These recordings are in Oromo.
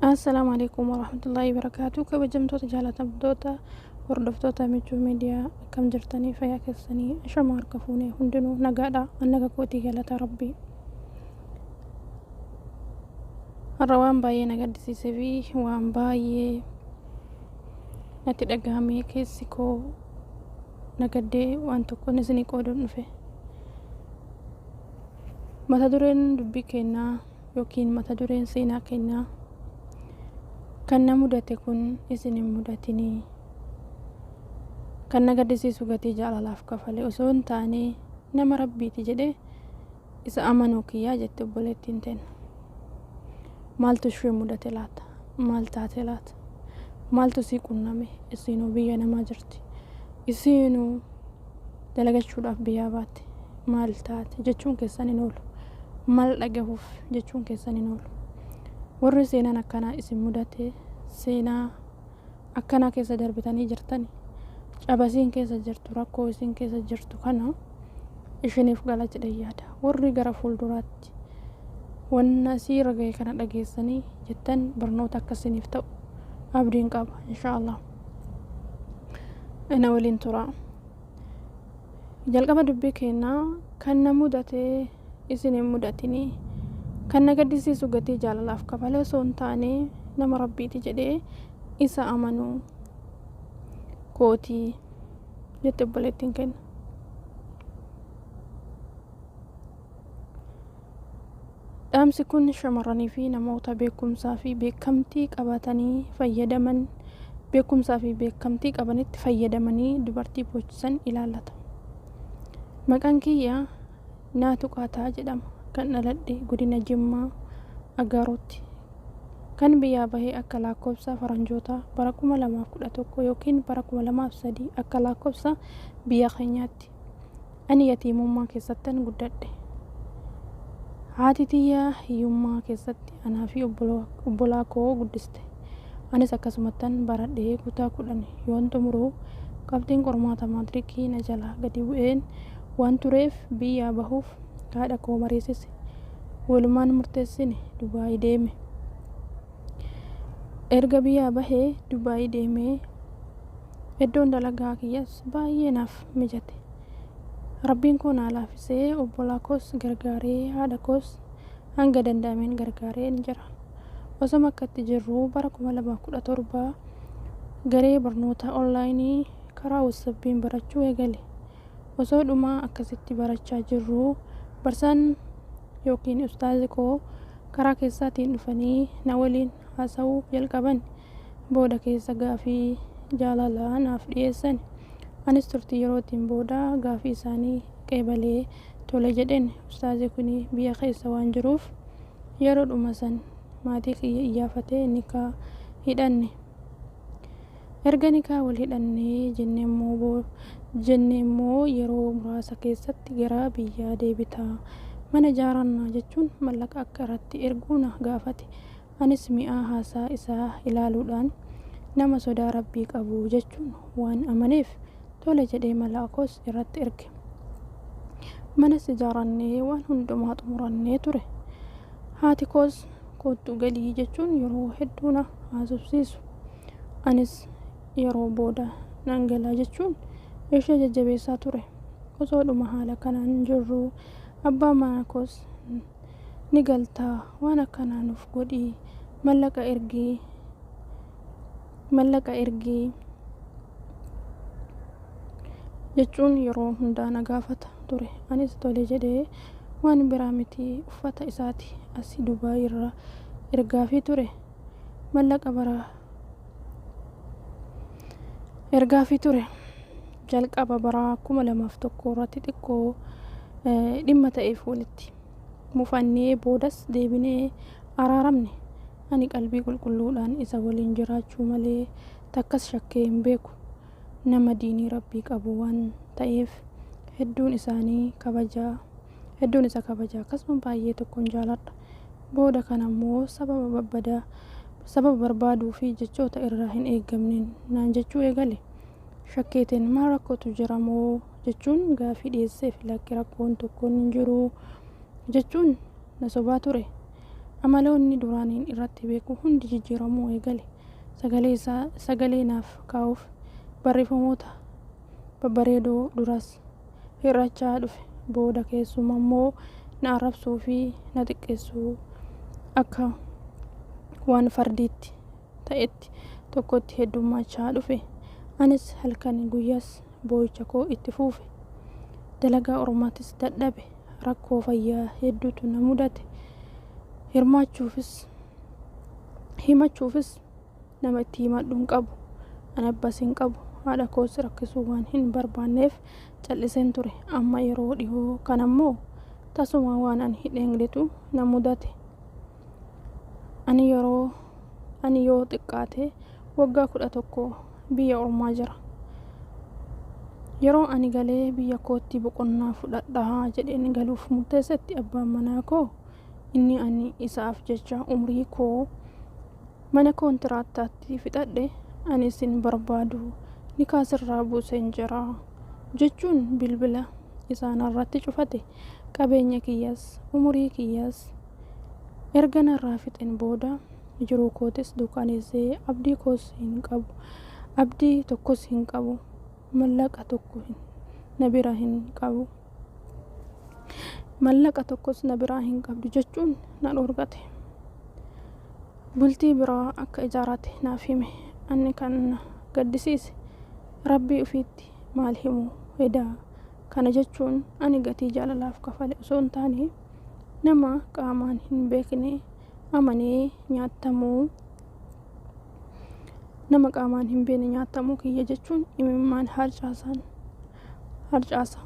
Assalaamu alaikum warahmatullaahi wabarakaatu. Kabajamtoota, jaalatamtoota, hordoftoota Michuu Miidiyaa, akkam jirtanii? Fayyaa keessanii? Ashama, harka fuunee, hundinuu nagaadha? Annaga kootii, galata Rabbii. Har'a waan baay'ee na gaddisiisee fi waan baay'ee natti dhagahame, keessi koo na gaddee, waan tokkoon isinii qooduun dhufe. Mata dureen dubbii keenyaa yookiin mata dureen seenaa keenyaa "Kan na mudate kun isin hin mudatinii. Kan na gaddisiisu gatii jaalalaaf kafale osoo hin taane nama Rabbiiti jedhee isa amanuu kiyyaa" jette obboleettiin teenna. Maaltu ishee mudate laata? Maal taate laata? Maaltu sii qunname? Isiinuu biyya namaa jirti. Isiinuu dalagachuudhaaf biyyaa baatte. Maal taate jechuun keessan hin oolu. Maal dhagahuuf jechuun keessan hin oolu. Warri seenaan akkanaa isin mudate, seenaa akkanaa keessa darbitanii jirtani, cabasiin keessa jirtu, rakkoo isin keessa jirtu kana ishiniif gala jedhee yaada. Warri gara fuulduraatti wanna siirra gahe kana dhageessanii jettan, barnoota akka isiniif ta'u abdiin qaba, inshaallah. Na waliin tura. Jalqaba dubbii keenyaa "Kan na mudate isin hin mudatinii. Kan na gaddisiisu gatii jaalalaaf kafalee osoo hin taane nama Rabbiiti jedhee isa amanuu kootii" jette obboleettiin keenya. Dhaamsi kun shamarranii fi namoota beekumsaa fi beekamtii qabatanii fayyadaman, beekumsaa fi beekamtii qabanitti fayyadamanii dubartii boochisan ilaallata. Maqaan kiyya Naatu Qaataa jedhama. Kan dhaladhe godina Jimmaa Agaarootti. Kan biyyaa bahee akka lakkoofsa faranjootaa bara 2011 yookiin bara 2003 akka lakkoofsa biyya keenyaatti. Ani yatiimummaa keessattan guddadhe. Haati tiyya hiyyummaa keessatti anaa fi obbolaa koo guddiste. Anis akkasumattan baradhee kutaa 10 yoon xumuru, qabxiin qormaata maatirikii na jalaa gadi bu'een waan tureef biyyaa bahuuf haadha koo mariisise. Walumaan murteessine, Dubaay deeme. Erga biyyaa bahee Dubaay deemee, iddoon dalagaa kiyyas baay'ee naaf mijate. Rabbiin koo naa laaffisee, obbolaa koos gargaaree, haadha koos hanga danda'ameen gargaareen jira. Osoma akkatti jirruu bara 2017 garee barnoota onlaayinii karaa WhatsAppiin barachuu eegale. Osoo dhuma akkasitti barachaa jirruu barsaan yookiin ustaazi koo karaa keessaatiin dhufanii na waliin haasa'uu jalqaban. Booda keessa gaafii jaalalaa naaf dhiyeessan. Anis turtii yerootiin booda gaafii isaanii qeebalee tole jedheen. Ustaazi kuni biyya keessa waan jiruuf yeroodhuma san maatii kiyya iyyaafatee nikaa hidhanne. Erga nikaa wal hidhannee jennee immoo yeroo muraasa keessatti gara biyyaa deebitaa, mana ijaarannaa jechuun mallaqa akka irratti erguu na gaafate. Anis mi'aa haasaa isaa ilaaluudhaan nama sodaa Rabbii qabu jechuun waan amaneef tole jedhee mallaqa koos irratti erge. Manas ijaarannee waan hundumaa xumurannee ture. Haati koos koottu galii jechuun yeroo hedduu na haasofsiisu. Anis yeroo booda nan gala jechuun ishee jajjabeessaa ture. Osoodhuma haala kanaan jirruu abbaan mana koos ni galtaa, waan akkanaa nuuf godhii, mallaqa ergii, mallaqa ergii jechuun yeroo hundaa na gaafata ture. Anis tole jedhee waan biraa miti, uffata isaati asi Dubaay irraa ergaafii ture. Mallaqa bara ergaafii ture. Jalqaba bara 2001 irratti xiqqoo dhimma ta'eef walitti mufannee, boodas deebinee araaramne. Ani qalbii qulqulluudhaan isa waliin jiraachuu malee takkas shakkee hin beeku. Nama diinii Rabbii qabu waan ta'eef hedduun isaanii kabajaa hedduun isa kabaja, akkasuma baay'ee tokkoon jaaladha. Booda kana immoo sababa babbadaa sababa barbaaduu fi jechoota irraa hin eeggamneen naan jechuu eegale. Shakkeetiin maal rakkootu jira moo jechuun gaafii dhiyeesseef. Lakki, rakkoon tokkoon hin jiru jechuun na sobaa ture. Amaloonni duraaniin irratti beeku hundi jijjiiramuu eegale. Sagalee isaa sagalee naaf kaa'uuf barreeffamoota babbareedoo duras hir'achaa dhufe. Booda keessuma immoo na arrabsuu fi na xiqqeessuu akka waan fardiitti ta'etti tokkotti heddummachaa dhufe. Anis halkan guyyaas boo'icha koo itti fuufe. Dalagaa ormaatis dadhabe. Rakkoo fayyaa hedduutu na mudate. Hirmaachuufis himachuufis nama itti himadhu hin qabu. Ani abbas hin qabu. Haadha koos rakkisuu waan hin barbaanneef cal'iseen ture. Amma yeroo dhihoo kana immoo tasuma waan ani hin eegnetu na mudate. Ani yeroo ani yoo xiqqaate waggaa 11 biyya ormaa jira. Yeroo ani galee biyya kootti boqonnaa fudhadhaa jedheen galuuf murteessetti, abbaan manaa koo inni ani isaaf jecha umrii koo mana kontiraataatti fixadhe, "Ani isin barbaadu, nikaa sirraa buuseen jira," jechuun bilbila isaa narratti cufate. Qabeenya kiyyas umurii kiyyas erga narraa fixeen booda jiruu kootis dukkaneessee, abdii koos hin qabu, abdii tokkos hin qabu, mallaqa tokko na bira hin qabu, mallaqa tokkos na biraa hin qabdu jechuun na dhorgate. Bultii biraa akka ijaarate naaf hime. Ani kan na gaddisiise, Rabbii ofiitti maal himu hedaa? Kana jechuun ani gatii jaalalaaf kafale osoo hin taane, nama qaamaan hin beekne amanee nyaatamuu, nama qaamaan hin beekne nyaatamuu kiyya jechuun imimmaan harcaasaan harcaasa.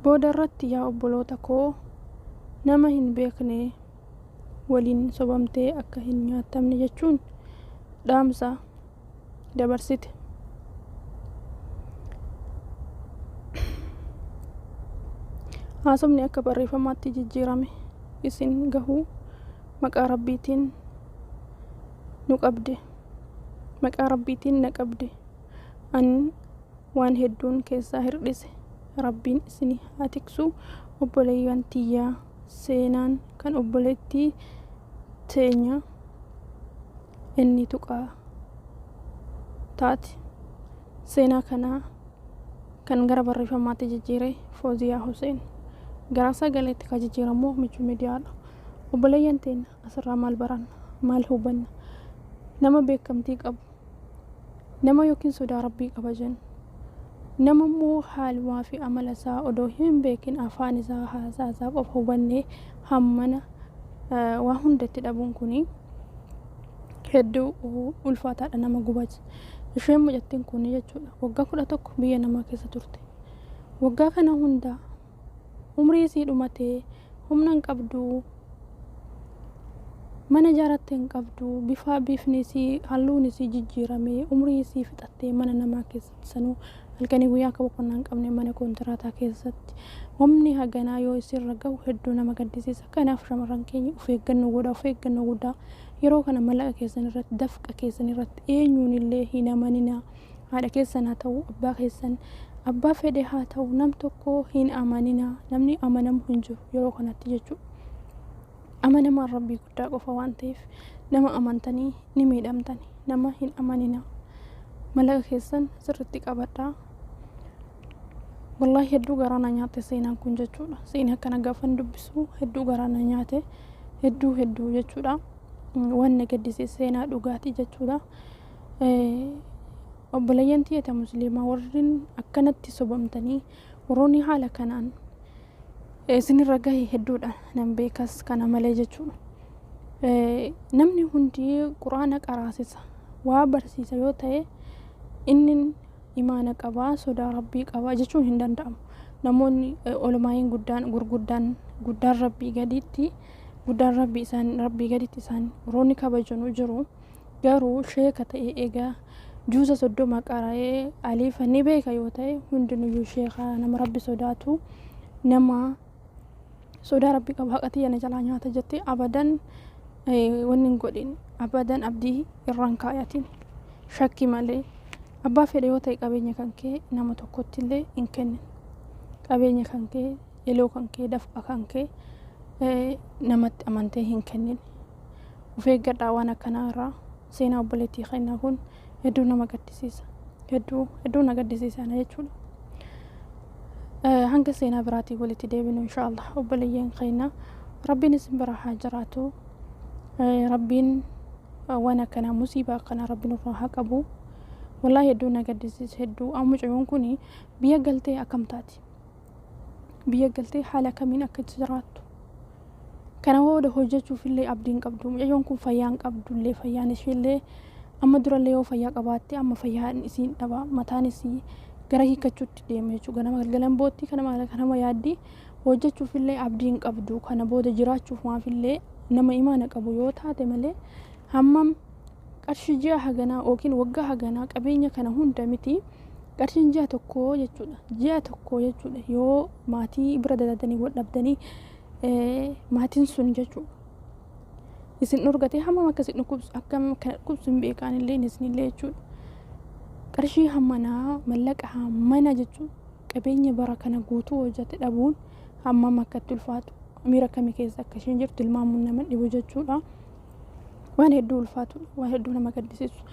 Booda irratti, yaa obboloota koo, nama hin beekne waliin sobamtee akka hin nyaatamne jechuun dhaamsa dabarsite. Haasofni akka barreeffamaatti jijjiirame isin gahuu maqaa Rabbiitiin nu qabde. Maqaa Rabbiitiin na qabde. Ani waan hedduun keessaa hirdhise. Rabbiin isin haa tiksu, obboleeyyan tiyyaa. Seenaan kan obboleettii teenya inni tuqaa taati. Seenaa kana kan gara barreeffamaatti jijjiire Fooziyaa Huseen. Gara sagaleetti kan jijjiiramu Michuu Miidiyaadha. Obboleeyyan teenya, asirraa maal baranna? Maal hubanna? Nama beekamtii qabu, nama yookiin sodaa Rabbii qaba jennu, nama immoo haalumaa fi amala isaa odoo hin beekin afaan isaa, haasaa isaa qofa hubannee hammana waa hunda itti dhabuun kuni hedduu ulfaataadha, nama gubacha. Isheen mucattiin kun jechuudha waggaa 11 biyya namaa keessa turte. Waggaa kana hunda umrii isii dhumatee, humna hin qabdu, mana ijaarratte hin qabdu, bifa bifni isii, halluun isii jijjiiramee, umrii isii fixattee mana namaa keessatti, sanuu halkanii guyyaa akka boqonnaa hin qabne mana koontiraataa keessatti humni haganaa yoo isirra gahu hedduu nama gaddisiisa. Kanaaf shamarran keenya, of eeggannoo godhaa, of eeggannoo guddaa. Yeroo kana mallaqa keessan irratti, dafqa keessan irratti eenyuun illee hin amaninaa. Haadha keessan haa ta'u, abbaa keessan, abbaa fedhe haa ta'u, nam tokko hin amaninaa. Namni amanamu hin jiru yeroo kanatti jechuudha. Amanamaan Rabbii guddaa qofa waan ta'eef, nama amantanii ni miidhamtani. Nama hin amaninaa. Mallaqa keessan sirriitti qabadhaa. Wallaahi hedduu garaa na nyaate seenaan kun jechuudha. Seenaa kana gaafan dubbisu hedduu garaa na nyaate, hedduu hedduu jechuudha. Waan na gaddisiise, seenaa dhugaatii jechuudha. Obboleeyyan tiyyata musliimaa, warreen akkanatti sobamtanii, warroonni haala kanaan isinirra gahe hedduudha, nan beekas kana malee jechuudha. Namni hundi Quraana qaraasisa, waa barsiisa yoo ta'e, inni imaana qabaa, sodaa Rabbii qabaa jechuun hin danda'amu. Namoonni olmaa'iin guddaan gurguddaan guddaan Rabbii gaditti, guddaan Rabbii isaan, Rabbii gaditti isaan warroonni kabajanuu jiru. Garuu sheeka ta'e egaa juuza 30 qara'ee aliifa ni beeka yoo ta'e, hundinuyyuu sheeka, nama Rabbi sodaatu, nama sodaa Rabbii qabu, haqa tiyya na jalaa nyaata jettee abadan wanni hin godhin, abadan abdii irraan kaayatin. Shakki malee, abbaa fedhe yoo ta'e, qabeenya kan kee nama tokkotti illee hin kennin. Qabeenya kan kee Eloo kan kee, dafqa kan kee namatti amantee hin kennin. Of eeggadhaa waan akkanaa irraa. Seenaa obboleettii keenyaa kun hedduu nama gaddisiisa. Hedduu hedduu na gaddisiisa ana jechuudha. Hanga seenaa biraatiin walitti deebinu inshaallah obboleeyyan keenya, Rabbiin isin bira haa jiraatu. Rabbiin waan akkanaa, musiibaa akkanaa Rabbiin irraa haa qabu. Wallaahi hedduu na gaddisiisa, hedduu. Amma mucayyoon kun biyya galtee akkam taati? Biyya galtee haala kamiin akka jiraattu? Kana booda hojjechuuf illee abdiin qabdu. Mucayyoon kun fayyaan qabdullee, fayyaan isheellee amma durallee yoo fayyaa qabaatte, amma fayyaan isiin dhaba, mataan isii gara hiikkachuutti deema jechuudha. Ganama galgalan bootti, kanama kanama yaaddi, hojjechuuf illee abdiin qabdu. Kana booda jiraachuuf maafillee nama imaana qabu yoo taate malee, hammam qarshii ji'a haganaa yookiin waggaa haganaa qabeenya kana hunda miti, qarshiin ji'a tokkoo jechuudha. Ji'a tokkoo jechuudha, yoo maatii bira daladanii wal dhabdanii, maatiin sun jechuudha isin dhorgatee, hammam akka isin dhukkubsu, akkam akka dhukkubsu hin beekaan illee isinillee jechuudha. Qarshii hammanaa, mallaqa hammana jechuun, qabeenya bara kana guutuu hojjate dhabuun hammam akka itti ulfaatu, miira akkamii keessa akka isheen jirtu tilmaamuun nama dhibu jechuudha. Waan hedduu ulfaatu, waan hedduu nama gaddisiisu.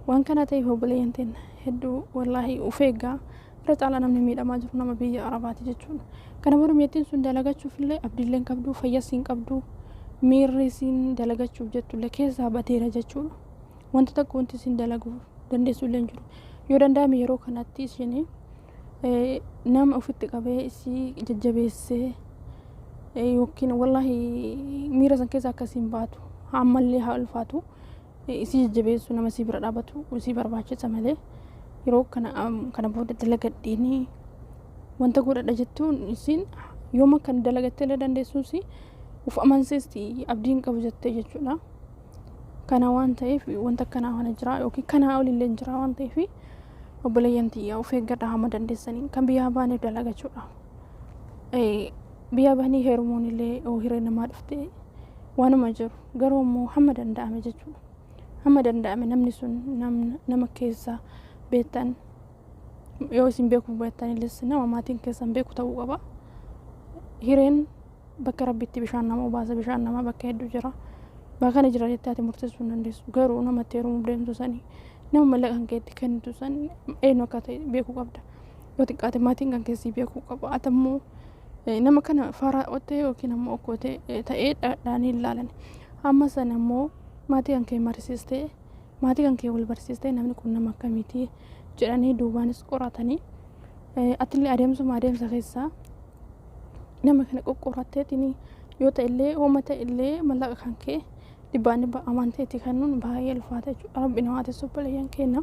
Waan kana ta'eef obboleeyyan teenya, hedduu wallaahi of eeggaa. Irra caalaa namni miidhamaa jiru nama biyya Arabaati jechuudha. Kana booda meettiin sun dalagachuuf illee abdiillee hin qabdu, fayyas hin qabdu, miirri isiin dalagachuuf jettullee keessaa badeera jechuudha. Wanta tokko wanti isiin dalaguu dandeessu illee hin jiru. Yoo danda'ame yeroo kanatti isheen nama ofitti qabee isii jajjabeessee, yookiin wallaahi miira san keessa akkasiin baatu, ammallee haa ulfaatu, isii jajjabeessu, nama isii bira dhaabatu isii barbaachisa malee, yeroo kana kana booda dalagadhiini wanta godhadha jettuun isiin yooma kan dalagattee illee dandeessuus uf amansiisti abdiin qabu jettee jechuudha. Kana waan ta'eef wanta akkanaa kana jira yookiin kanaa olillee jira waan ta'eef, obboleeyyan tiyya, of eeggadha hamma dandeessanii kan biyyaa baaniif dalagachuudha. Biyya bahanii heerumuun illee yoo hiree namaa dhufte waanuma jiru, garuu immoo hamma danda'ame jechuudha. Hamma danda'ame namni sun nama keessa beektan, yoo isin beekuu beektan illee, nama maatiin keessan beeku ta'uu qaba. Hireen bakka Rabbitti bishaan nama obaasa, bishaan namaa bakka hedduu jira. Bakka kana jira jettee ati murteessuu hin dandeessu. Garuu namatti heerumuuf deemtu sanii, nama mallaqa kan keetti kennitu san eenyu akka ta'e beekuu qabda. Yoo xiqqaate maatiin kan keessii beekuu qaba. Ati ammoo nama kana faraa ottee yookiin ammoo okkotee ta'ee dhadhaanii hin laalan. Amma sana ammoo maatii kan kee marsiistee, maatii kan kee wal barsiistee, namni kun nama akkamiiti jedhanii duubaanis qoratanii, atillee adeemsuma adeemsa keessaa nama kana qoqqoratteetiin yoo ta'e illee, hooma ta'e illee, mallaqa kan kee dhibbaan dhibba amanteetti kennuun baay'ee ulfaata jechuudha. Rabbi namaa teessu obboleeyyan keenya.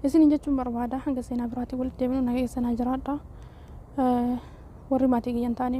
Isin jechuun barbaada, hanga seenaa biraatiin walitti deebinu nagaa keessanaa jiraadha. Warri maatii kiyyan taane